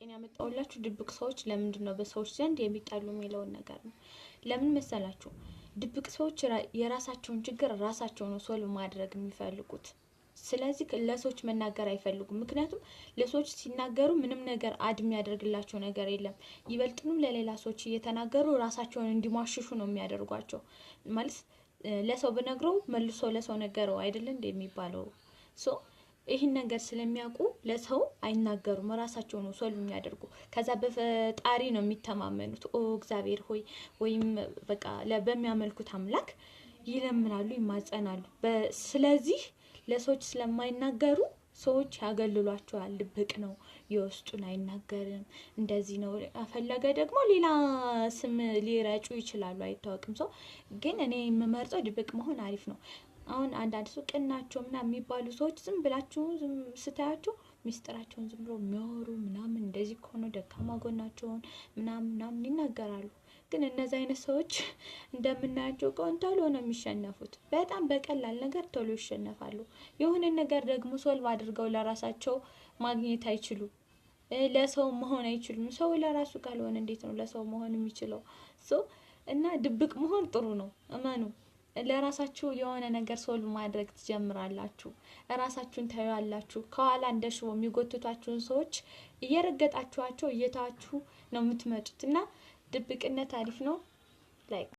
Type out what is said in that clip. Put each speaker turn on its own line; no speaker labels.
ጥያቄን ያመጣሁላችሁ ድብቅ ሰዎች ለምንድን ነው በሰዎች ዘንድ የሚጠሉ የሚለውን ነገር ነው። ለምን መሰላችሁ? ድብቅ ሰዎች የራሳቸውን ችግር ራሳቸው ነው solve ማድረግ የሚፈልጉት። ስለዚህ ለሰዎች መናገር አይፈልጉም። ምክንያቱም ለሰዎች ሲናገሩ ምንም ነገር add የሚያደርግላቸው ነገር የለም። ይበልጥንም ለሌላ ሰዎች እየተናገሩ ራሳቸውን እንዲሟሽሹ ነው የሚያደርጓቸው። ማለት ለሰው ብነግረው መልሶ ለሰው ነገረው አይደለ እንደ የሚባለው። So ይህን ነገር ስለሚያውቁ ለሰው አይናገሩም። ራሳቸው ነው solve የሚያደርጉ። ከዛ በፈጣሪ ነው የሚተማመኑት። ኦ እግዚአብሔር ሆይ ወይም በቃ በሚያመልኩት አምላክ ይለምናሉ፣ ይማጸናሉ። ስለዚህ ለሰዎች ስለማይናገሩ ሰዎች ያገልሏቸዋል። ድብቅ ነው፣ የውስጡን አይናገርም፣ እንደዚህ ነው። ፈለገ ደግሞ ሌላ ስም ሊረጩ ይችላሉ፣ አይታወቅም። ሰው ግን እኔ የምመርጠው ድብቅ መሆን አሪፍ ነው። አሁን አንዳንድ ሰው ቅን ናቸው ምናምን የሚባሉ ሰዎች ዝም ብላችሁ ስታያቸው ሚስጥራቸውን ዝም ብሎ የሚያወሩ ምናምን እንደዚህ ከሆነ ደካማ ጎናቸውን ምናምን ምናምን ይናገራሉ። ግን እነዚህ አይነት ሰዎች እንደምናያቸው ከሆነ ቶሎ ነው የሚሸነፉት። በጣም በቀላል ነገር ቶሎ ይሸነፋሉ። የሆነ ነገር ደግሞ solve አድርገው ለራሳቸው ማግኘት አይችሉም። ለሰው መሆን አይችሉም። ሰው ለራሱ ካልሆነ እንዴት ነው ለሰው መሆን የሚችለው? So እና ድብቅ መሆን ጥሩ ነው። እመኑ። ለራሳችሁ የሆነ ነገር solve ማድረግ ትጀምራላችሁ። እራሳችሁን ታዩአላችሁ። ከኋላ እንደ ሽቦ የሚጎትቷችሁን ሰዎች እየረገጣችኋቸው እየተዋችሁ ነው የምትመጡት እና ድብቅነት አሪፍ ነው። Like.